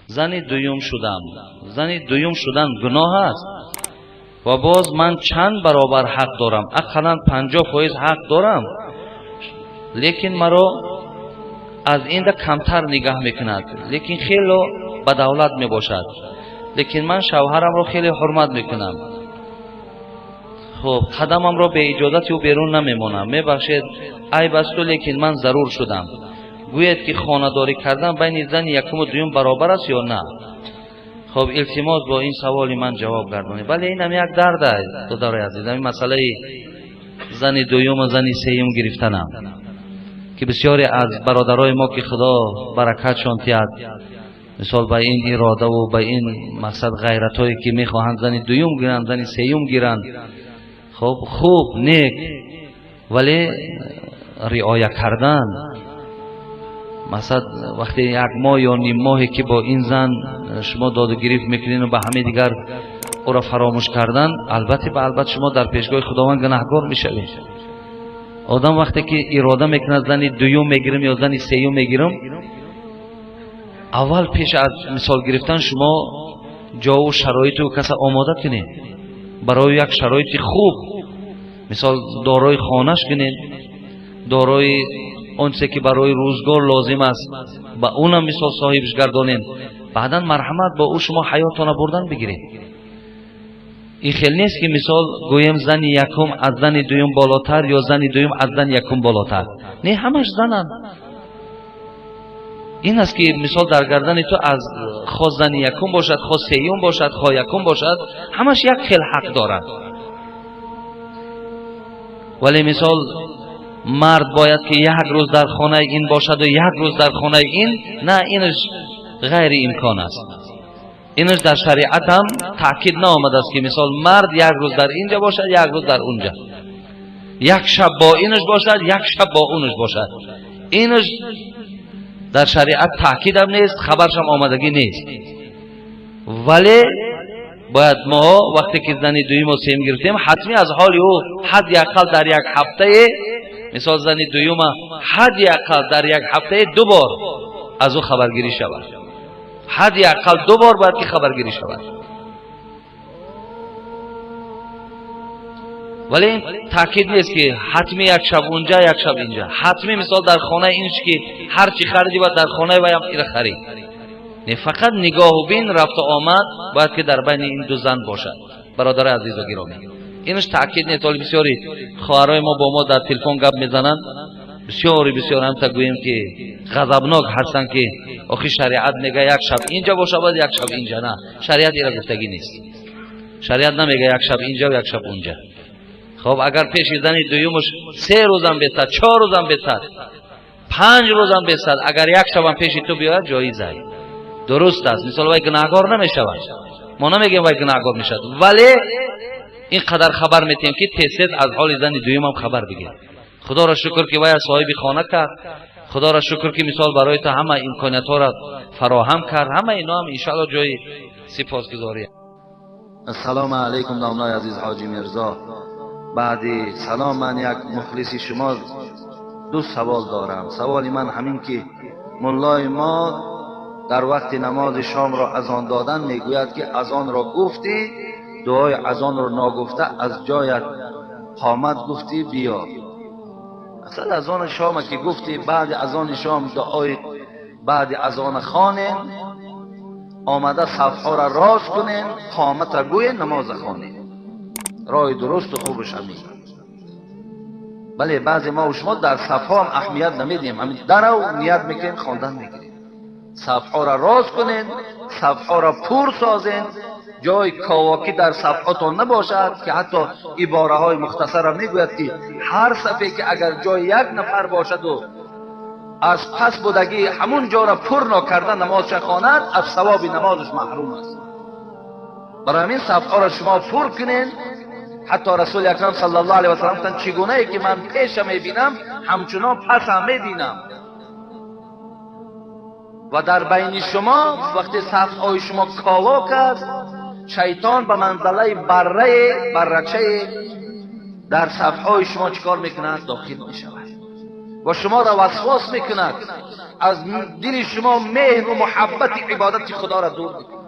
Зани дуюм шудам. Зани дуюм шудан гуноҳ аст ва боз ман чанд баробар ҳақ дорам? Ақаллан 50% ҳақ дорам, лекин маро аз инда камтар нигаҳ мекунад, лекин хело ба давлат мебошад, лекин ман шавҳарамро хеле ҳурмат мекунам. Хуб, қадамамро бе иҷозати ӯ берун намемонам. Мебахшед, айб асту, лекин ман зарур шудам. Гӯяд ки хонадорӣ кардан байни зани якуму дуюм баробар аст ё на? Хуб, илтимос бо ин саволи ман ҷавоб гардонед. Бале, инам як дард аст, додарои азиз, ҳамин масъалаи зани дуюму зани сеюм гирифтанам, ки бисёре аз бародарои мо, ки Худо баракатшон диҳад, мисол ба ин иродаву ба ин мақсад ғайратҳое ки мехоҳанд зани дуюм гиранд, зани сеюм гиранд, хуб, хуб, нек, вале риоя кардан, масалан вақте як моҳ ё ним моҳе ки бо ин зан шумо доду гирифт мекунед ба ҳамаи дигар ӯро фаромӯш кардан, албатта ба албатта шумо дар пешгоҳи Худованд гунаҳгор мешавед. Одам вақте ки ирода мекунад зани дуюм мегирам ё зани сеюм мегирам, аввал пеш аз мисол гирифтан шумо ҷову шароиту каса омода кунед барои як шароити хуб, мисол дорои хонаш кунед, дорои он чизе ки барои рӯзгор лозим аст, ба унам мисол соҳибш гардонед, баъдан марҳамат бо ӯ шумо ҳаётона бурдан бигиред. Ин хел нест ки мисол гӯем зани якум аз зани дуюм болотар ё зани дуюм аз зани якум болотар. Не, ҳамаш зананд. Ин аст ки мисол дар гардани ту аз хо зани якум бошад, хо сеюм бошад, хо якум бошад, ҳамаш як хел ҳақ дорад. Вале мисол мард бояд ки як рӯз дар хонаи ин бошаду як рӯз дар хонаи ин, на, инаш ғайри имкон аст. Инаш дар шариат ҳам таъкид наомадааст ки мисол мард як рӯз дар инҷа бошад, як рӯз дар унҷа, як шаб бо инаш бошад, як шаб бо унаш бошад. Инаш дар шариат таъкидам нест, хабаршам омадагӣ нест. Вале бояд мо вақте ки зани дуюму сеюм гирифтем, ҳатмӣ аз ҳоли ӯ ҳадди ақал дар як ҳафтае, мисол зани дуюма ҳадди ақал дар як ҳафтае ду бор аз ӯ хабаргирӣ шавад. Ҳадди ақал ду бор бояд ки хабаргирӣ шавад. Вале ин таъкид нест ки ҳатмӣ як шаб унҷа, як шаб инҷа. Ҳатмӣ мисол дар хонаи инш ки ҳар чӣ хариди бояд дар хонаи ваям ира харид. Не, фақат нигоҳу бин, рафту омад бояд ки дар байни ин ду зан бошад. Бародарои азизу гиромӣ, инаш таъкид нест. Ҳоли бисёри хоҳарои мо бо мо дар телефон гап мезананд, бисёри бисёр ҳамта гӯем ки ғазабнок ҳастанд ки охи шариат мега як шаб инҷа бошад, бояд як шаб инҷа. На, шариат ира гуфтагӣ нест. Шариат намега як шаб инҷа ва як шаб унҷа. Хоб, агар пеши зани дуюмаш 3 рӯзам бесад, 4 рӯзам бесад, 5 рӯзам бесад, агар як шабам пеши ту биёяд, ҷоиз аст, дуруст аст. Мисол вай гунаҳгор намешавад, мо намегӯем вай гунаҳгор мешавад, вале ин қадар хабар метиҳем ки тез-тез аз ҳоли зани дуюмам хабар бигир. Худоро шукр ки вай соҳиби хона кард, Худоро шукр ки мисол барои ту ҳама имкониятҳоро фароҳам кард. Ҳама ино ҳам иншоалло ҷои сипосгузорӣ. Ассалому алайкум, домлаи азиз Ҳоҷи Мирзо. Баъди салом, ман як мухлиси шумо, ду савол дорам. Саволи ман ҳамин ки муллои мо дар вақти намози шомро азон додан мегӯяд ки азонро гуфтӣ, дуои азонро ногуфта аз ҷоят қомат гуфтӣ биё. Асал азони шома ки гуфтӣ, баъди азони шом дуои баъди азона хонем, омада сафҳоро рост кунем, қомата гӯем, намоза хонем. Роҳи дурусту хубаш ҳамин. Бале, баъзе мо шумо дар сафҳо ҳам аҳамият намедиҳем, ҳамин дарав ният мекунем, хондан мегирем. Сафҳоро рост кунем, сафҳоро пур созем, ҷои ковокӣ дар сафҳотон набошад, ки ҳатто ибораҳои мухтасара мегӯяд ки ҳар сафе ки агар ҷои як нафар бошаду аз пас будагӣ ҳамун ҷоро пур нокарда намозша хонад, аз савоби намозаш маҳрум аст. Барои ҳамин сафҳоро шумо пур кунед. Ҳатто Расули Акрам саллаллоҳу алайҳи васаллам гуфтанд, чӣ гунае ки ман пеша мебинам, ҳамчунон пасам мебинам. Ва дар байни шумо вақте сафҳои шумо ковок аст, шайтон ба манзалаи баррачае дар сафҳои шумо чӣ кор мекунад? Дохил мешавад. و شما را وسواس میکند، از دل شما مهر و محبت عبادت خدا را دور میکند.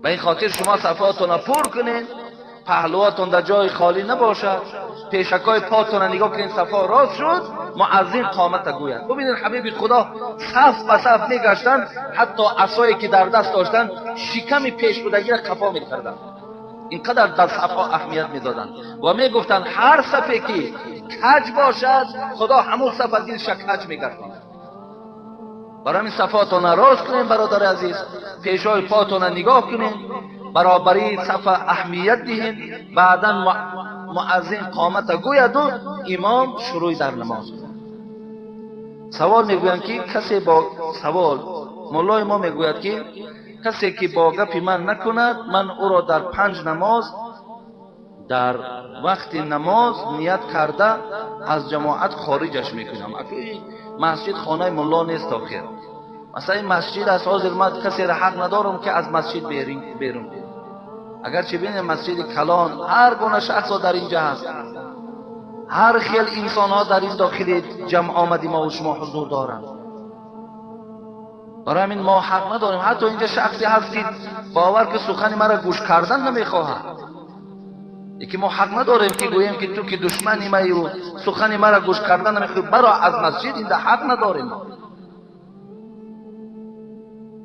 به این خاطر شما صفاتون را پر کنین، پهلواتون در جای خالی نباشد، پیشکای پاتون را نگاه کنین صفا راست شد، مؤذن قامت گوید. ببینید حبیب خدا صف به صف میگشتن، حتی عصایی که در دست داشتن شکم پیش بودگی را قفا میکردن. اینقدر در صفها اهمیت میدادند و میگفتند هر صفی که کج باشد خدا همون صف از دلش کج میگرداند. برای همین صفاتون را راست کنین برادر عزیز، پیشای پاتون را نگاه کنین، برابری صف اهمیت دهین، بعدا مؤذن قامت گوید و امام شروع در نماز کند. سوال میگویند که کسی با سوال مولای ما میگوید که کسی که با گپی من نکند من او را در 5 نماز در وقت نماز نیت کرده از جماعت خارجش میکنم. مسجد خانه ملا نیست آخر. مثلا این مسجد از حاضر من کسی را حق ندارم که از مسجد بیرون. اگرچه ببینید مسجد کلان هر گونه شخص ها در اینجا هست، هر خیل انسان ها در این داخل جمع آمدی ما و شما حضور دارند. برای همین ما حق نداریم. حتی اینجا شخصی هستید باور که سخن مرا گوش کردن نمیخواهد، یکی ما حق نداریم که گوییم که تو که دشمنی مایی و سخن مرا گوش کردن نمیخواهی برا از مسجد، این حق نداریم.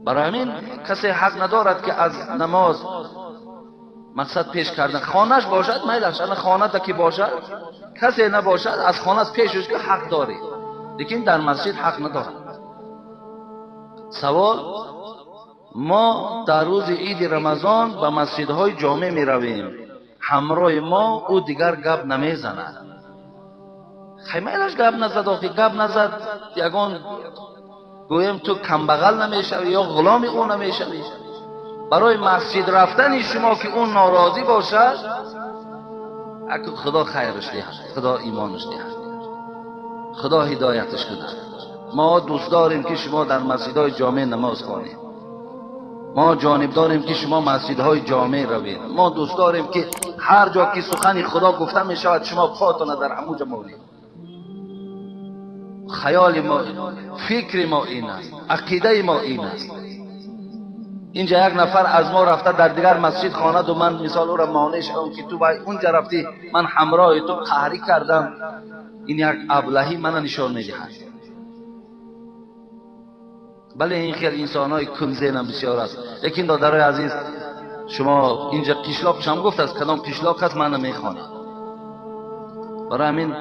برای همین کسی حق ندارد که از نماز مقصد پیش کردن خانهش باشد میلش، خانه تا که باشد کسی نباشد از خانه پیشش که حق داری، لیکن در مسجد حق ندارد. سوال: ما در روز عید رمضان به مسجدهای جامع می رویم، همراه ما او دیگر گپ نمیزند. خیلی گپ نزد، آخه گپ نزد یگان گویم تو کمبغل نمیشوی یا غلام او نمیشوی. برای مسجد رفتن شما که اون ناراضی باشد، اگه خدا خیرش دهد، خدا ایمانش دهد، خدا هدایتش کند. ما دوست داریم که شما در مسجدهای جامع نماز خوانید، ما جانب داریم که شما مسجدهای جامع روید، ما دوست داریم که هر جا که سخن خدا گفته می شود شما پاتون در همونجا مولید. خیال ما، فکر ما این است، عقیده ما این است. اینجا یک نفر از ما رفته در دیگر مسجد خواند و من مثال او را مانع شدم که تو باید اونجا رفتی، من همراه تو قهری کردم. این یک ابلهی من نشان میدهد. بله این خیلی انسان های کنزین هم بسیار است. لیکن دادرای عزیز شما اینجا قشلاق چم گفت از کدام قشلاق هست من نمیخوانم. برای همین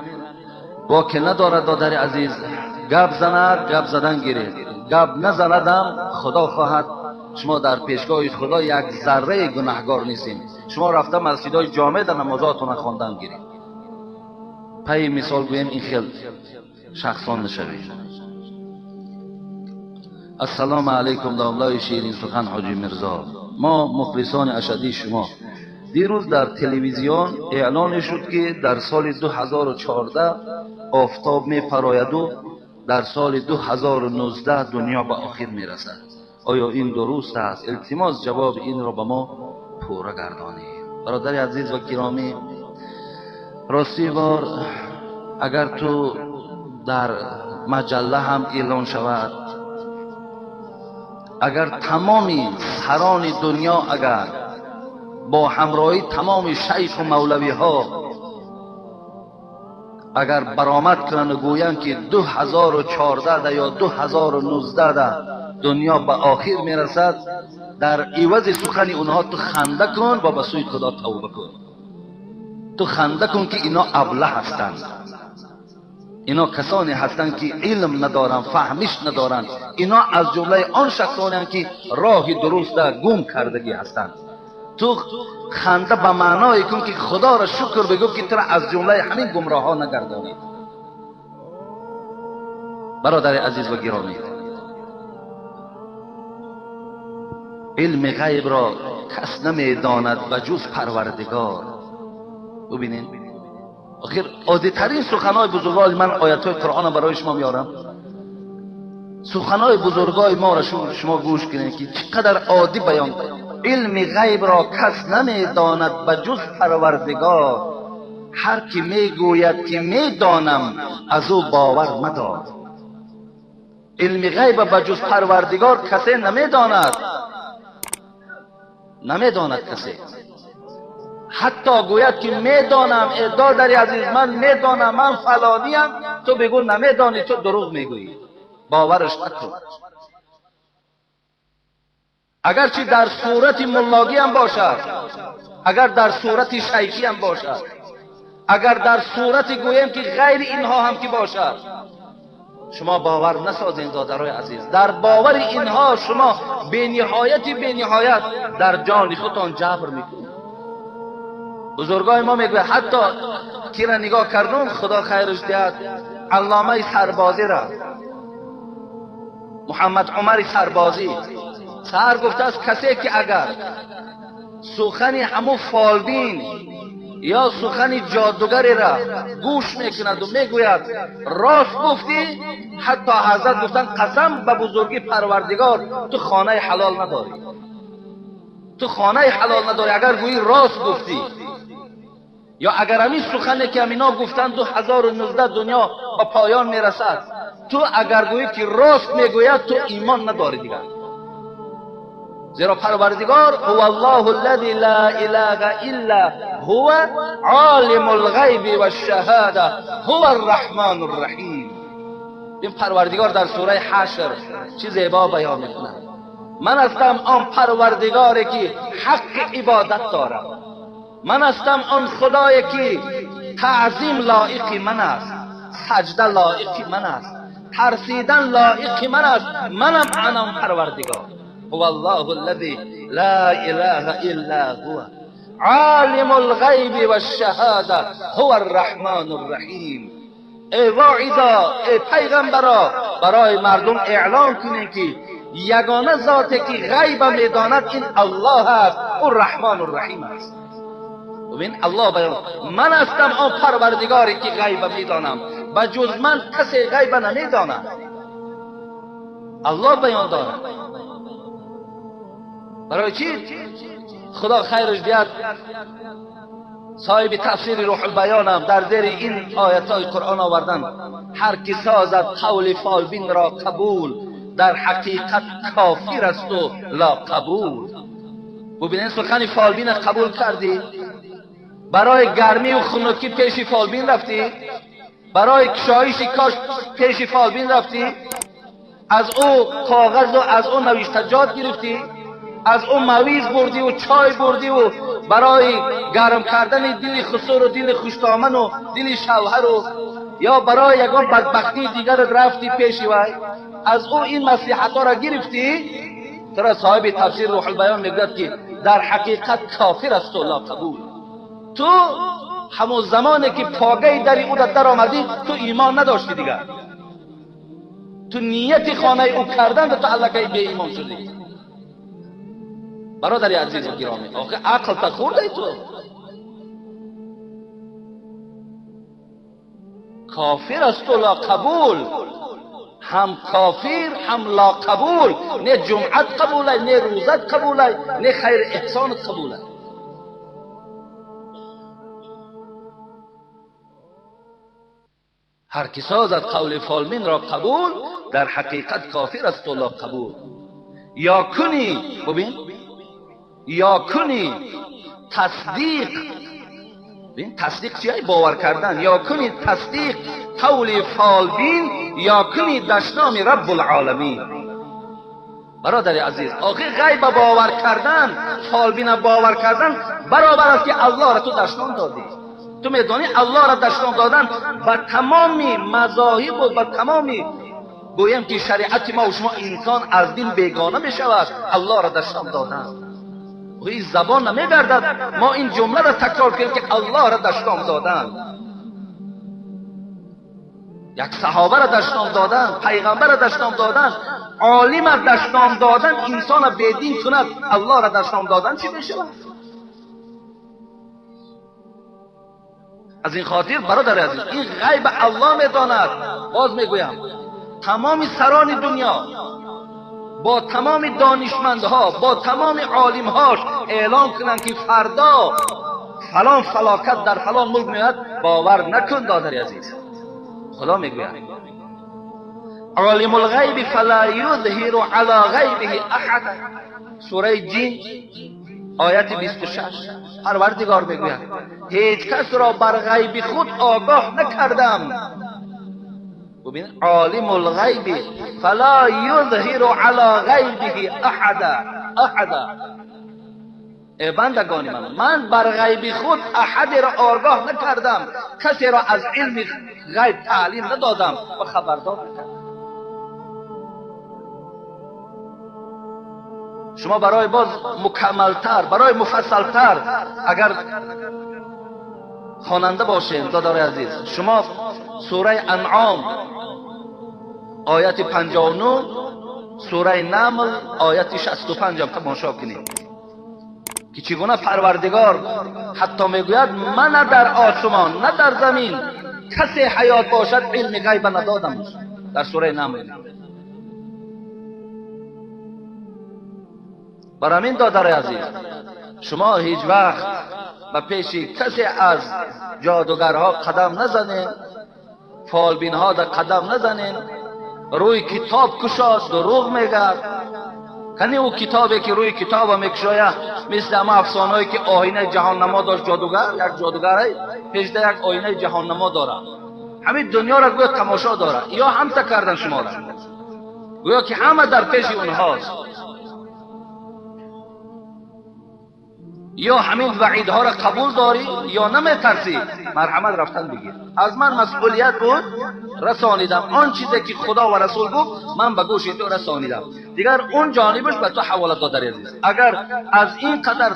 با که ندارد دادر عزیز گپ زند گپ زدن گیرید، گپ نزندم خدا خواهد شما در پیشگاه خدا یک ذره گناهگار نیستین. شما رفته مسجدهای جامع در نمازاتون خواندن گیرید. پی مثال گویم این خیلی شخصان نشوید. السلام علیکم داملای شیرین سخن حاجی میرزا، ما مخلصان اشدی شما. دیروز در تلویزیون اعلان شد که در سال 2014 آفتاب می پراید و در سال 2019 دنیا به آخر می رسد. آیا این درست است؟ التماس جواب این را به ما پوره گردانید. برادر عزیز و گرامی، راستی بار اگر تو در مجله هم اعلان شود، اگر تمامی سران دنیا اگر با همراهی تمام شیخ و مولوی ها اگر برآمد کنند و گویند که 2014 یا 2019 دنیا به آخر میرسد، در عوض سخن اونها تو خنده کن و به سوی خدا توبه کن. تو خنده کن که اینا ابله هستند، اینا کسانی هستند که علم ندارند، فهمش ندارند، اینا از جمله آن شخصانی هستند که راه درست گم کردگی هستند. تو خنده به معنای کن که خدا را شکر بگو که تو را از جمله همین گمراه ها نگردانید. برادر عزیز و گرامی، علم غیب را کس نمیداند به جز پروردگار. ببینین آخر عادی ترین سخنهای بزرگای من، آیت های قرآن برای شما میارم، سخنهای بزرگای ما را شما گوش کنید که چقدر عادی بیان. علم غیب را کس نمیداند به جز پروردگار، ҳар ки мегӯяд ки медонам, аз ӯ бовар мадор. Илми ғайба ба ҷуз Парвардигор касе намедонад, намедонад касе. Ҳатто гӯяд ки медонам, э додари азиз, ман медонам, ман фалониям, ту бигӯ намедонӣ, ту дурӯғ мегӯӣ, бовараш накун. Агарчи дар сурати муллогиам бошад, агар дар сурати шайхиам бошад, агар дар сурати гӯем ки ғайри инҳо ҳам ки бошад, шумо бовар насозед, додарои азиз. Дар бовари инҳо шумо бениҳояти бениҳоят дар ҷони худтон ҷабр мекунед. Бузургои мо мегӯяд, ҳатто кира нигоҳ кардум, Худо хайраш диҳад, алломаи Сарбозира, Муҳаммад Умари Сарбозӣ сар гуфтааст, касе ки агар сухани ҳамун фолбин ё сухани ҷодугареро гӯш мекунаду мегӯяд рост гуфтӣ, ҳатто ҳазрат гуфтанд қасам ба бузургии Парвардигор, ту хонаи ҳалол надорӣ, ту хонаи ҳалол надорӣ агар гӯӣ рост гуфтӣ. Ё агар ҳамин сухане ки ҳамино гуфтанд 2019 дунё ба поён мерасад, ту агар гӯӣ ки рост мегӯяд, ту имон надорӣ дигар. Зеро Парвардигор ҳува Аллоҳу аллази ла илаҳа илла ҳува олимул ғайби ваш-шаҳода ҳува ар-раҳмонур раҳим. Ин Парвардигор дар сураи Ҳашр чӣ зебо баён мекунад: ман ҳастам он Парвардигоре ки ҳаққи ибодат дорам, ман ҳастам он Худое ки таъзим лоиқи ман аст, саҷда лоиқи ман аст, тарсидан лоиқи ман аст, манам анам Парвардигор. هو الله الذي لا إله إلا هو عالم الغيب والشهادة هو الرحمن الرحیم. ای واعظا، ای پیغمبرا، برای مردم اعلام کنین که یگانه ذاتی که غیب میداند این الله است، او رحمان الرحیم است. ببین الله بیان، من هستم آن پروردگاری که غیب میدانم، به جز من کسی غیب نمیداند. الله بیان دارد. برای چی؟ خدا خیرش دیاد، صاحب تفسیر روح البیانم در زیر این آیت‌های قرآن آوردن: هر کی سازد قول فالبین را قبول، در حقیقت کافر است و لا قبول. ببینید سخن فالبین قبول کردی، برای گرمی و خنکی پیش فالبین رفتی، برای کشایش کاش پیش فالبین رفتی، از او کاغذ و از او نوشتجات گرفتی، از او مویز بردی و چای بردی و برای گرم کردن دل خسر و دل خوشدامن و دل شوهر و یا برای یگان بدبختی دیگر رفتی پیش وی، از او این مصلحت ها را گرفتی. ترا صاحب تفسیر روح البیان میگوید که در حقیقت کافر است و لا قبول. تو همون زمانی که پاگه دری او در آمدی، تو ایمان نداشتی دیگر، تو نیت خانه او کردن تو الکی بی ایمان شدی. برادر عزیز و گرامی، آخه عقل تا خورده تو. کافر است و لا قبول، هم کافر هم لا قبول. نه جمعت قبوله، نه روزت قبوله، نه خیر احسانت قبوله. هر کی سازد قول فالمین را قبول، در حقیقت کافر است و لا قبول. یا کنی، ببین، یا کنی تصدیق، ببین تصدیق چیه؟ باور کردن. یا کنی تصدیق قول فالبین، یا کنی دشنام رب العالمین. برادر عزیز، آخه غیب باور کردن، فالبین باور کردن برابر است که الله را تو دشنام دادی. تو میدانی الله را دشنام دادن با تمامی مذاهب و با تمامی گویم که شریعت ما و شما انسان از دین بیگانه میشود. الله را دشنام دادن، این زبان نمیگردد ما این جمله را تکرار کنیم که الله را دشنام دادن، یک صحابه را دشنام دادن، پیغمبر را دشنام دادن، عالم را دشنام دادن، انسان را بیدین کند. الله را دشنام دادن چی میشود؟ از این خاطر برادر عزیز، این غیب الله میداند. باز میگویم تمام سران دنیا با تمام دانشمندها، با تمام عالمهاش اعلام کنند که فردا فلان فلاکت در فلان ملک میاد، باور نکن دادر عزیز. خدا میگوید عالم الغیب فلا یظهر علی غیبه احد. سوره جن آیت 26. پروردگار میگوید هیچ کس را بر غیب خود آگاه نکردم. ببین، عالم الغیب فلا یظهر علی غیبه احدا. احدا. ای بندگان من، من بر غیب خود احدی را آگاه نکردم، کسی را از علم غیب تعلیم ندادم و خبردار نکردم. شما برای باز مکملتر، برای مفصلتر اگر خواننده باشین دادار عزیز، شما سوره انعام آیت 59، سوره نمل آیت 65 هم تماشا کنید که چگونه پروردگار حتی میگوید من نه در آسمان نه در زمین کسی حیات باشد علم غیب ندادم. در سوره نمل. برای همین دادر عزیز، شما هیچ وقت به پیش کسی از جادوگرها قدم نزنین، فالبین ها در قدم نزنین. روی کتاب کشاد دروغ میگه. کنی او کتابی که روی کتاب میکشاید مثل همه افسانه‌ای که آینه جهان نما داشت جادوگر، یک جادوگر پیش ده یک آینه جهان نما داره، همین دنیا را گویا تماشا داره. یا همتا کردن شما را، گویا که همه در پیش اونهاست. یا همین وعیدها را قبول داری یا نمیترسی، مرحمت رفتن بگیر. از من مسئولیت بود رسانیدم، آن چیزی که خدا و رسول گفت من به گوش تو رسانیدم، دیگر اون جانبش به تو حواله داد. عزیز، اگر از این قدر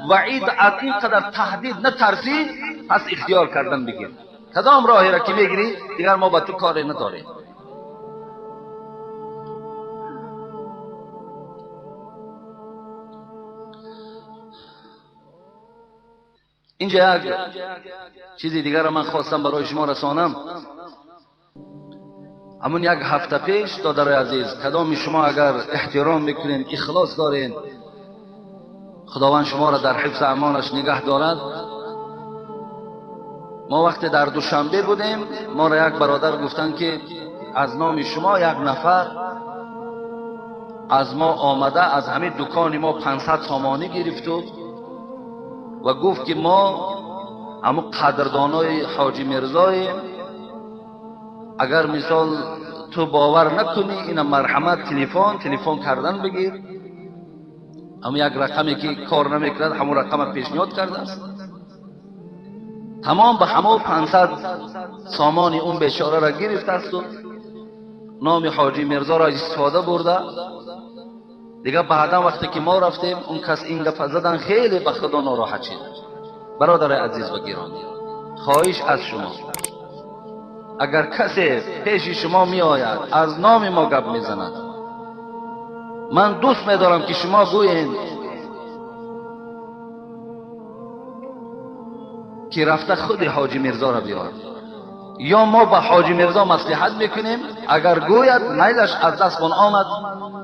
وعید، از این قدر تهدید نترسی، پس اختیار کردن بگیر. کدام راهی را که میگیری دیگر ما به تو کاری نداریم. اینجا یک چیزی دیگر را من خواستم برای شما رسانم. همون یک هفته پیش دادر عزیز، کدام شما اگر احترام میکنین، اخلاص دارین، خداوند شما را در حفظ امانش نگه دارد. ما وقتی در دوشنبه بودیم، ما را یک برادر گفتن که از نام شما یک نفر از ما آمده، از همین دکان ما 500 سامانی گرفت و گفت که ما همون قدردانای حاجی میرزاییم، اگر مثال تو باور نکنی اینا مرحمت تلفن کردن بگیر. همون یک رقمی که کار نمیکرد همون رقم پیشنهاد کرده است. تمام به همون 500 سامانی اون بیچاره را گرفته است و نام حاجی میرزا را استفاده برده. دیگه بعدا وقتی که ما رفتیم اون کس این گپ زدن، خیلی به خدا ناراحت شد. برادر عزیز و گرامی، خواهش از شما، اگر کسی پیش شما می آید از نام ما گپ میزند، من دوست میدارم که شما گویین که رفته خود حاجی میرزا را بیار، یا ما به حاجی میرزا مصلحت میکنیم، اگر گوید میلش از دست من آمد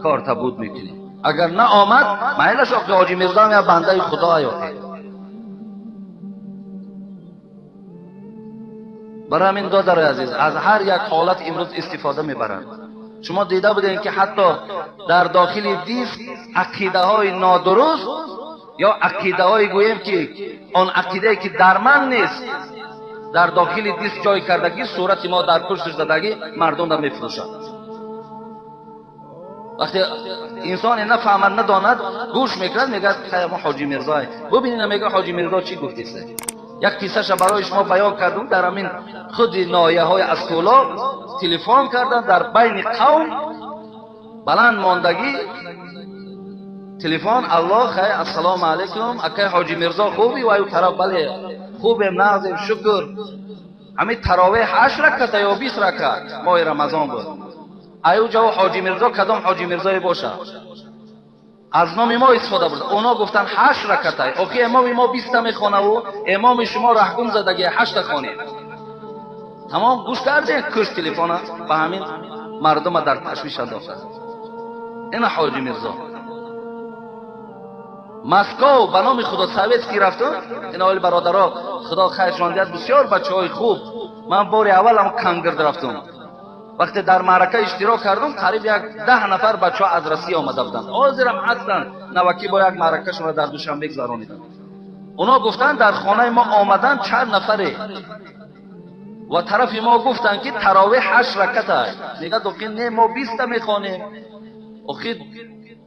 کار تبود میکنیم، اگر نه آمد میلش آقای حاجی میرزا یا بنده خدا یا. برای همین دادر عزیز، از هر یک حالت امروز استفاده میبرند. شما دیده بودین که حتی در داخل دیسک عقیده های نادرست یا عقیده های گوییم که آن عقیده که در من نیست در داخل دیسک جای کردگی، صورت ما در پشتش زدگی، مردم را میفروشند. وقتی انسان نفهمد نداند گوش میکرد، میگه ما حاجی میرزا. ببینید میگه حاجی میرزا چی گفته. یک قصه‌ش برای شما بیان کردم. در همین خود ناحیه های از کولا تلفن کردن، در بین قوم بلند ماندگی تلفن، الله خیر، السلام علیکم، اکی حاجی میرزا خوبی؟ و او طرف بله خوبیم، نازیم، شکر. همین تراویح 8 رکعت یا 20 رکعت ماه رمضان بود. ایو جا حاجی میرزا کدام حاجی میرزایی باشه از نام ما استفاده برد. اونا گفتن 8 رکعت، آخه امام ما 20 میخونه و امام شما رحکم زدگی 8 خونه. تمام گوش کرده کش تلفن به همین مردم در تشویش انداخته. این حاجی میرزا. Москва ба номи Худо Советский рафтам. Ин аввали бародаро Худо хайршон диҳад, бисёр бачаҳои хуб. Ман бори аввал ҳам Кангирд рафтам. Вақте дар маърака иштирок кардам, қариб 10 нафар бачаҳо аз Россия омада буданд. Ҳозирам ҳастанд, навакӣ бо як маъракашонро дар Душанбе гузарониданд. Оно гуфтанд дар хонаи мо омаданд чанд нафаре ва тарафи мо гуфтанд ки таровеҳ 8 ракат аст. Мегӯяд охи не, мо 20 мехонем. Охи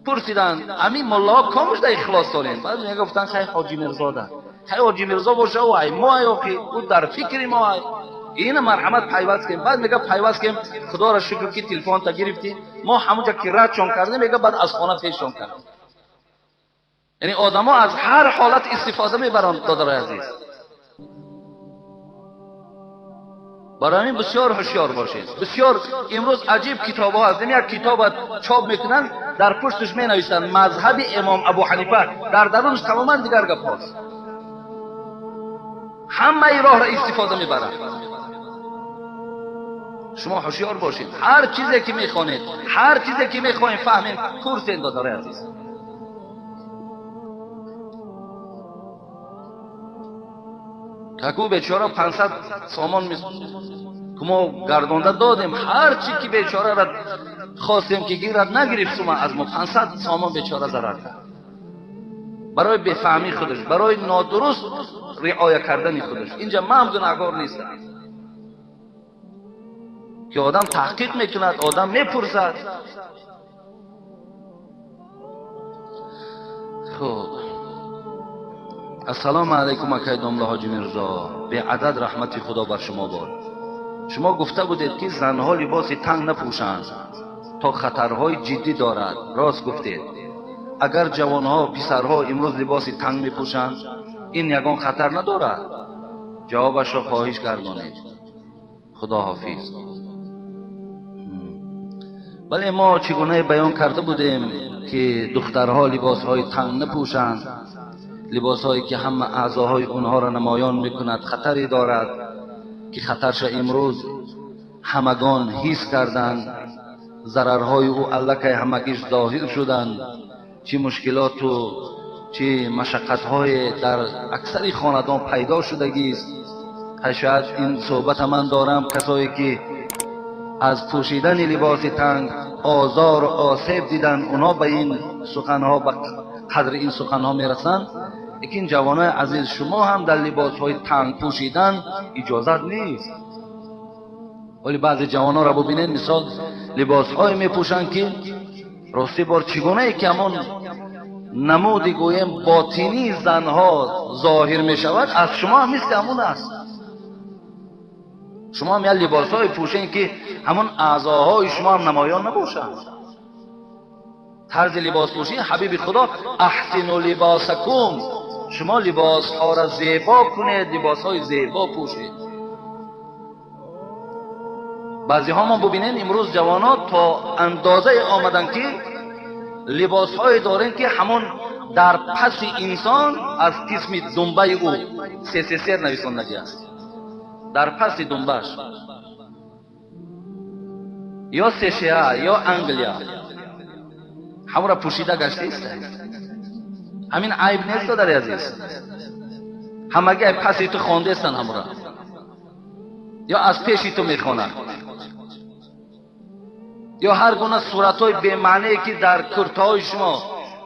пурсиданд ҳамин муллоҳо комаш дар ихлос дорем? Баъд мегуфтанд хай Ҳоҷи Мирзода. Хай Ҳоҷи Мирзо боша, ӯ ай мо ай, охи ӯ дар фикри мо ай. Ина марҳамат пайваст кем. Баъд мега пайваст кем, Худоро шукр ки телефонта гирифтӣ. Мо ҳамонҷа ки радшон кардем, мега баъд аз хона пешшон кардем. Яъне одамо аз ҳар ҳолат истифода мебаранд, додарои азиз. Барои ҳамин бисёр ҳушёр бошед. Бисёр имрӯз аҷиб китобҳо ҳаст. Як китобат чоп мекунанд, дар пушташ менависанд мазҳаби имом Абу Ҳанифа, дар дарунаш тамоман дигар гапҳост. Ҳамаи роҳро истифода мебаранд. Шумо ҳушёр бошед. Ҳар чизе ки мехонед, ҳар чизе ки мехоҳем фаҳмем, пурсед, додарои азиз. Каку бечора 500 сомон ки мо гардонда додем, ҳар чи ки бечораро хостем ки гирад, нагирифт сума аз мо 500 сомон бечора зарар кард. Барои бефаҳмии худаш, барои нодуруст риоя кардани худаш. Инҷа ман гунаҳкор нестам. Ки одам таҳқиқ мекунад, одам мепурсад. Хуб. Ассалому алайкум акай домла Ҳоҷи Мирзо. Беадад раҳмати Худо бар шумо бод. Шумо гуфта будед ки занҳо либоси танг напӯшанд то хатарҳои ҷиддӣ дорад. Рост гуфтед. Агар ҷавонҳо, писарҳо имрӯз либоси танг мепӯшанд, ин ягон хатар надорад? Ҷавобашро хоҳиш гардонед. Худо ҳофиз. Бале, мо чӣ гуна баён карда будем ки духтарҳо либосҳои танг напӯшанд, либосҳое ки ҳама аъзоҳои онҳоро намоён мекунад, хатаре дорад ки хатарша имрӯз ҳамагон ҳис карданд, зарарҳои ӯ аллакай ҳамагиш зоҳир шуданд, чӣ мушкилоту чӣ машаққатҳое дар аксари хонадон пайдо шудагист. Шояд ин суҳбата ман дорам, касое ки аз пӯшидани либоси танг озору осеб диданд, онҳо ба ин суханҳо, ба қадри ин суханҳо мерасанд. Лекин ҷавонои азиз, шумо ҳам дар либосҳои танг пӯшидан иҷозат нест. Вале баъзе ҷавононро бубинед, мисол либосҳое мепӯшанд ки рости бор чӣ гунае ки ҳамон намуди гӯем ботинии занҳо зоҳир мешавад, аз шумо ҳам мисли ҳамон аст. Шумо ҳам як либосҳое пӯшед ки ҳамон аъзоҳои шумо ҳам намоён набошанд. Тарзи либоспӯшӣ ҳабиби Худо аҳсину либосакум, шумо либосҳоро зебо кунед, либосҳои зебо пӯшед. Баъзеҳо мо бубинед имрӯз ҷавонон то андозае омаданд ки либосҳое дорем ки ҳамон дар паси инсон аз қисми думбаи ӯ СССР нависондагӣ аст, дар паси думбаш ё США ё Англия ҳамонро пӯшида гаштааст. Ҳамин айб нест, додари азиз? Ҳамагӣ ай паси ту хондаестанд ҳамонро, ё аз пеши ту мехонанд, ё ҳар гуна суратҳои бемаъние ки дар куртаҳои шумо,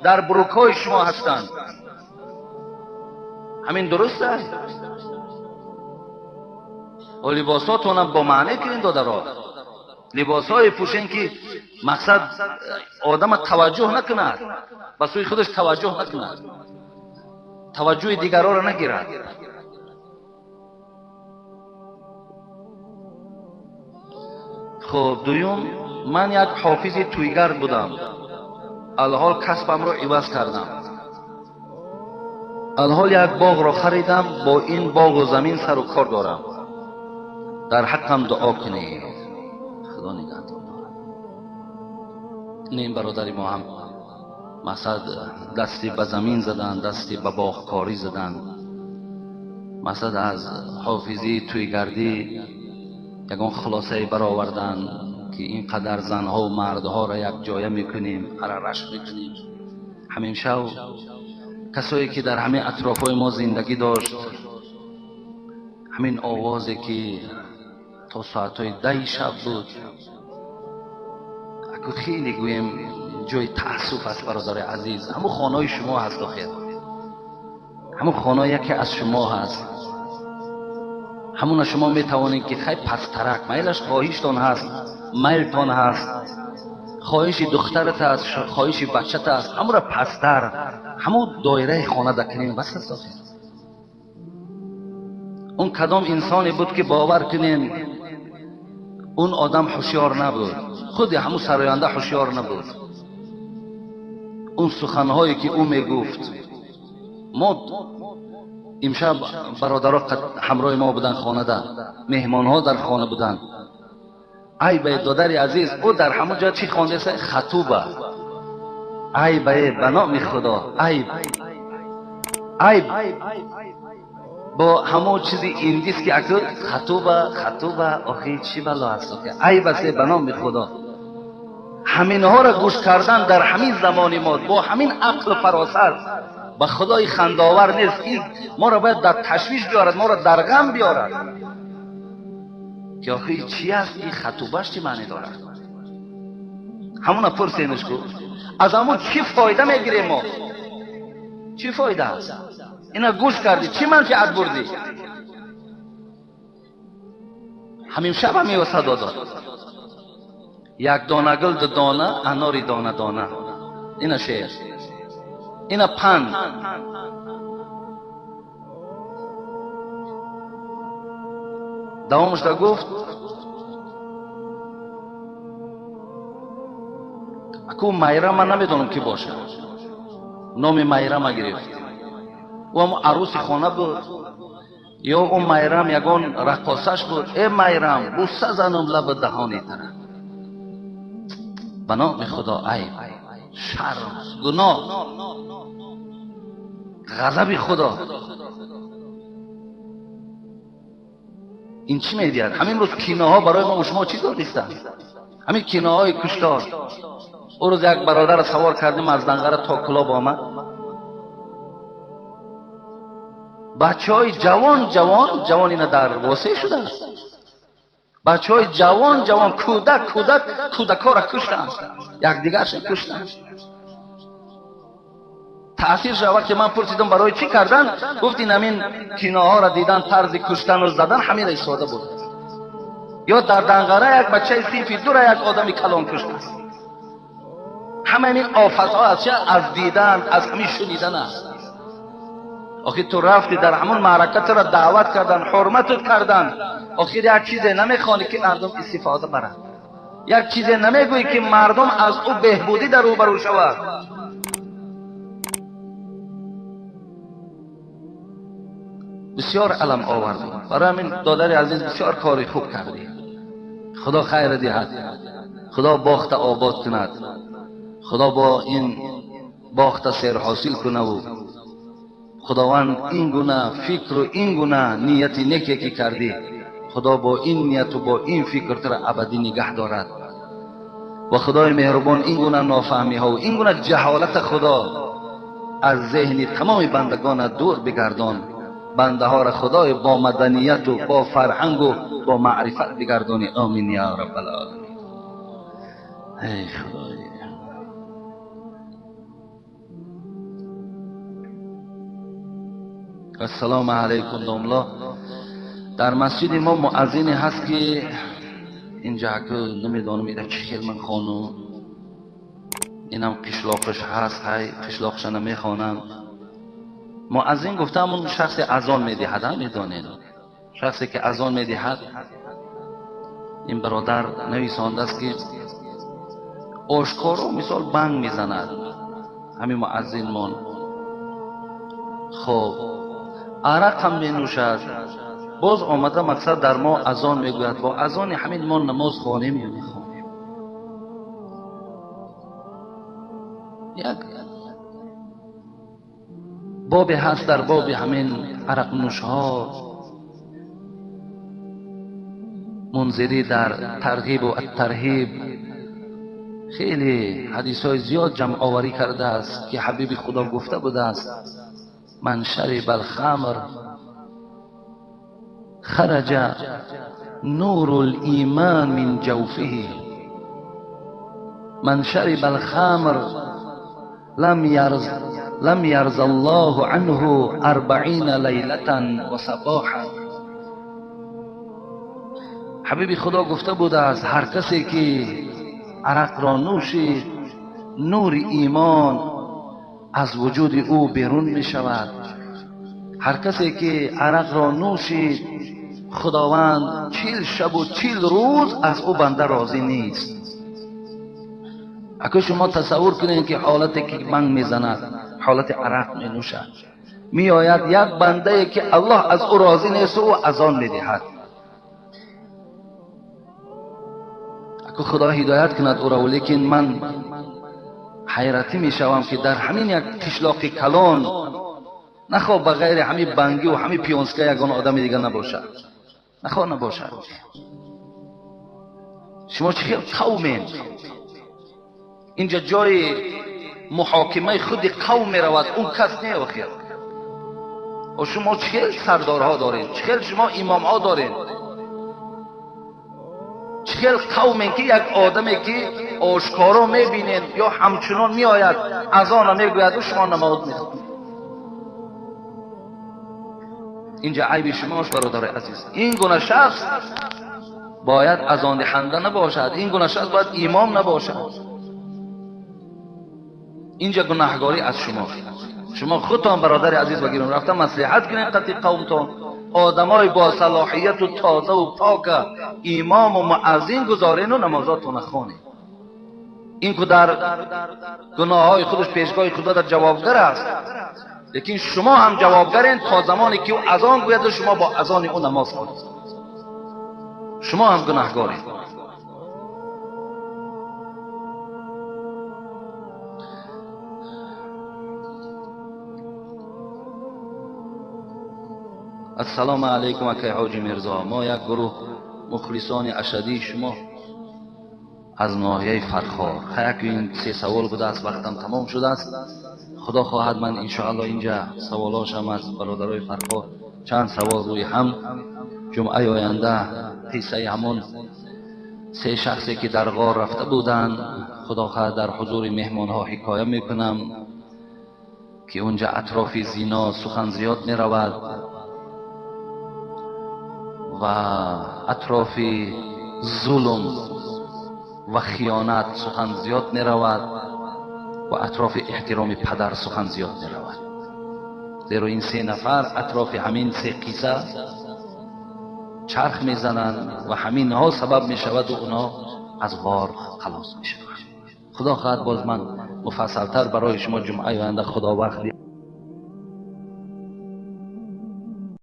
дар брукҳои шумо ҳастанд. Ҳамин дуруст аст? Либосҳотонам бо маъне кунед, додаро. Либосҳое пӯшен ки мақсад одама таваҷҷӯҳ накунад, ба сӯи худаш таваҷҷӯҳ накунад, таваҷҷӯҳи дигарҳоро нагирад. Хуб, дуюм, ман як ҳофизи тӯйгард будам. Алҳол касбамро иваз кардам. Алҳол як боғро харидам, бо ин боғу замин сару кор дорам. Дар ҳаққам дуо кунед. Худо нигаҳдор дорад. Ин бародари мо ҳам мақсад дасти ба замин задан, дасти ба боғкорӣ задан, мақсад аз ҳофизии тӯйгардӣ ягон хулосае баровардан ки ин қадар занҳо ва мардҳоро як ҷоя мекунем, арараш мекунем. Ҳамин шав Касое ки дар ҳамин атрофҳои мо зиндагӣ дошт, ҳамин овозе ки то соатҳои 10 шаб буд, аку хеле гӯем ҷои таассуф аст, бародари азиз. Ҳамун хонаҳои шумо ҳаст, охир ҳамун хона яке аз шумо ҳаст. Ҳамуна шумо метавонед ки хай пасттарак майлаш хоҳиштон ҳаст, майлтон ҳаст, хоҳиши духтарат аст, хоҳиши бачат аст, ҳамура пасттар ҳамун доираи хона дакунем, бас аст охир. Он кадом инсоне буд ки бовар кунем он одам ҳушёр набуд, худи ҳамун сароянда ҳушёр набуд. Он суханҳое ки ӯ мегуфт, мо имшаб бародаро ҳамроҳи мо буданд хонада, меҳмонҳо дар хона буданд. Ай бе додари азиз, ӯ дар ҳамон ҷо чӣ хондеса? Хатуба. Ай бе, ба номи Худо, айб, айб бо ҳамон чизи индис ки аку хатуба, хатуба, охи чӣ бало аст охи? Айб аст ба номи Худо. Ҳаминҳоро гӯш кардан дар ҳамин замони мо бо ҳамин ақлу фаросат ба Худои хандовар нест. Ин моро бояд дар ташвиш биёрад, моро дар ғам биёрад ки охи чӣ аст ин хатубаш, чӣ маъне дорад? Ҳамуна пурсемш ку, аз ҳамун чӣ фоида мегирем мо? Чӣ фоида аст? Ина гӯш кардӣ, чӣ манфиат бурдӣ? Ҳамин шаб ҳам ё садо дод. Як дона гул, ду дона анори дона дона. Ина шеър, ина панд. Давомашда гуфт, аку Майрама ман намедонам ки бошад, номи Майрама гирифт. Ӯ ҳам арӯси хона буд ё ӯ Майрам ягон раққосаш буд. Э Майрам, бӯса занам лаби даҳони тара. Ба номи Худо, айб, шарм, гуноҳ, ғазаби Худо. Ин чӣ медиҳад? Ҳамин рӯз киноҳо барои мо шумо чӣ донистанд? Ҳамин киноҳои куштор. Ӯ рӯз як бародарро савор кардем аз Данғара то Кулоб омад. Бачаҳои ҷавон ҷавон ҷавон ина дар восеъ шудааст. Бачаҳои ҷавон ҷавон, кӯдак кӯдак, кӯдакҳоро куштанд, якдигарша куштанд. Таъсир шуд. Вақте ман пурсидам барои чӣ кардан, гуфт ин ҳамин киноҳоро дидан, тарзи куштану задан ҳаминро истода буд. Ё дар Данғара як бачаи синфи дура як одами калон куштааст. Ҳама ин офатҳо аз чи? Аз дидан, аз ҳамин шунидан аст. Охир ту рафти дар ҳамон маърака, туро даъват кардан, ҳурматут кардан. Охир як чизе намехоҳӣ ки мардум истифода барад, як чизе намегӯӣ ки мардум аз ӯ беҳбудӣ дар рӯбарӯ шавад. Бисёр алам овард. Барои ҳамин додари азиз, бисёр кори хуб кардӣ. Худо хайр диҳад, Худо бохта обод кунад, Худо бо ин бохта серҳосил кунаву Худованд ин гуна фикру ин гуна нияти неке ки кардӣ, Худо бо ин нияту бо ин фикр туро абадӣ нигаҳ дорад. Ва Худои меҳрубон ин гуна нофаҳмиҳову ин гуна ҷаҳолата Худо аз зеҳни тамоми бандагона дур бигардон. Бандаҳоро Худои бо маданияту бо фарҳангу бо маърифат бигардонӣ. Омин я раббал оламин. Эй Худои. Ассалому алайкум домло. Дар масҷиди мо муаззине ҳаст ки инҷа аку намедонам ира чӣ хел ман хонум, инам қишлоқаш ҳаст, ҳай қишлоқша намехонам. Муаззин гуфта ҳамун шахсе азон медиҳад, медонед, шахсе ки азон медиҳад. Ин бародар нависондааст ки ошкоро мисол банг мезанад ҳамин муаззинмон. Хоб арақ ҳам менӯшад, боз омада мақсад дар мо азон мегӯяд. Бо азони ҳамин мо намоз хонем ё нахонем? Як бобе ҳаст дар боби ҳамин арақнӯшҳо. Мунзирӣ дар тарғибу аттарҳиб Хеле ҳадисҳои зиёд ҷамъоварӣ кардааст ки ҳабиби Худо гуфта будааст: ман шариба алхамр хараҷа нуру лиман мин ҷавфиҳи, ман шариба алхамр лам ярза аллоҳу анҳу арбаина лайлатан ва сабоҳан. Ҳабиби Худо гуфта будааст ҳар касе ки арақ ро нӯшид, нури имон аз вуҷуди ӯ берун мешавад. Ҳар касе ки арақ ро нӯшид, Худованд 40 шабу 40 рӯз аз ӯ банда розӣ нест. Ака шумо тасаввур кунед ки ҳолате ки банг мезанад, ҳолати арақ менӯшад, меояд як бандае ки Аллоҳ аз ӯ розӣ нест, ӯ азон медиҳад. Ака Худо ҳидоят кунад ӯро, лекин ман ҳайратӣ мешавам ки дар ҳамин як қишлоқи калон нахоҳ ба ғайри ҳамин бангӣ ва ҳамин пиёнска ягон одами дига набошад, нахоҳ набошад. Шумо чӣ хел қавмен? Инҷа ҷои муҳокимаи худи қавм меравад, он кас не охир. Шумо чӣ хел сардорҳо доред, чӣ хел шумо имомҳо доред, чӣ хел қавмен ки як одаме ки ошкоро мебинед ё ҳамчунон меояд азона мегӯяд, шумо намоз мехонед. Инҷа айби шумост, бародари азиз. Ин гуна шахс бояд азондиҳанда набошад, ин гуна шахс бояд имом набошад. Инҷа гунаҳгорӣ аз шумо. Шумо худтон бародари азиз ва гирон рафта маслиҳат кунед қатъи қавмтон, одамои бо салоҳияту тозаву пока имому муаззин гузорену намозотона хонед. Ин ку дар гуноҳҳои худаш пешгоҳи Худо дар ҷавобгар аст, лекин шумо ҳам ҷавобгарен то замоне ки ӯ азон гӯяду шумо бо азони ӯ намоз хонед. Шумо ҳам гунаҳгоред. Ассалому алайкум акай ҳоҷи Мирзо. Мо як гурӯҳ мухлисони ашадии шумо аз ноҳияи Фархор. Хайр, ин се савол будааст, вақтам тамом шудааст. Худо хоҳад ман иншоалло инҷа саволошам аз бародарои Фархор чанд савол рӯи ҳам ҷумъаи оянда қиссаи ҳамон се шахсе ки дар ғор рафта буданд, Худо хоҳад дар ҳузури меҳмонҳо ҳикоя мекунам ки унҷа атрофи зино сухан зиёд меравад ва атрофи зулм ва хиёнат сухан зиёд меравад ва атрофи эҳтироми падар сухан зиёд меравад. Зеро ин се нафар атрофи ҳамин се қисса чарх мезананд ва ҳаминҳо сабаб мешавад ва онҳо аз ғор халос мешаванд. Худо хоҳад боз ман муфассалтар барои шумо ҷумъаи оянда Худо вақт